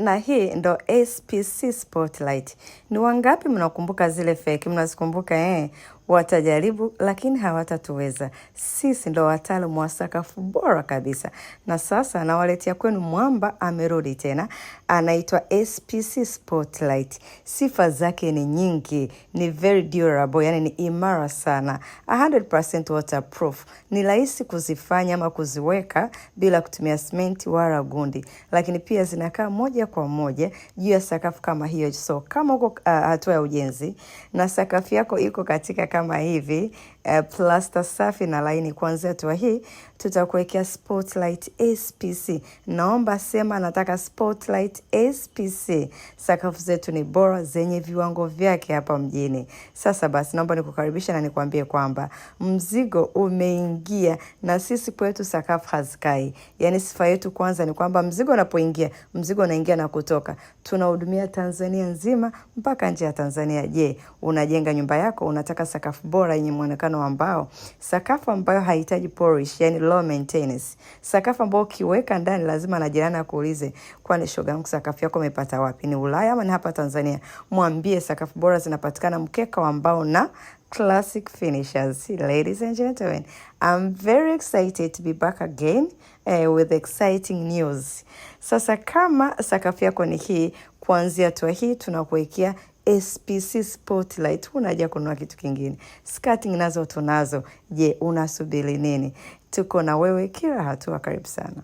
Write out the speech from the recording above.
Na hii ndo SPC Spotlight. Ni wangapi mnakumbuka zile fake? Mnazikumbuka eh? Watajaribu lakini hawatatuweza. Sisi ndo wataalamu wa sakafu bora kabisa, na sasa nawaletea kwenu mwamba amerudi tena, anaitwa SPC Spotlight. Sifa zake ni nyingi, ni very durable, yani ni imara sana, 100% waterproof. Ni rahisi kuzifanya ama kuziweka bila kutumia simenti wala gundi, lakini pia zinakaa moja kwa moja juu ya sakafu kama hiyo. So kama uko hatua ya ujenzi na sakafu yako iko katika kama hivi plasta safi na laini, kuanzia hatua hii tutakuwekea Spotlight SPC. Naomba sema nataka Spotlight SPC. Sakafu zetu ni bora zenye viwango vyake hapa mjini. Sasa basi, naomba nikukaribisha na nikuambie kwamba mzigo umeingia, na sisi kwetu sakafu hazikai. Yaani sifa yetu kwanza ni kwamba mzigo unapoingia, mzigo unaingia na kutoka. Tunahudumia Tanzania nzima mpaka nje ya Tanzania. Je, unajenga nyumba yako, unataka sakafu bora yenye mwonekano wa mbao, sakafu ambayo haihitaji polish, yani low maintenance, sakafu ambayo ukiweka ndani lazima na jirani akuulize, kwani shoga yangu sakafu yako umepata wapi? Ni Ulaya ama ni hapa Tanzania? Mwambie sakafu bora zinapatikana Mkeka wa Mbao na Classic Finishers. Ladies and gentlemen, I'm very excited to be back again with exciting news. Sasa kama sakafu yako ni hii, kuanzia hatua hii tunakuwekea SPC Spotlight. Huna haja kununua kitu kingine. Skirting nazo tunazo. Je, unasubiri nini? Tuko na wewe kila hatua. Karibu sana.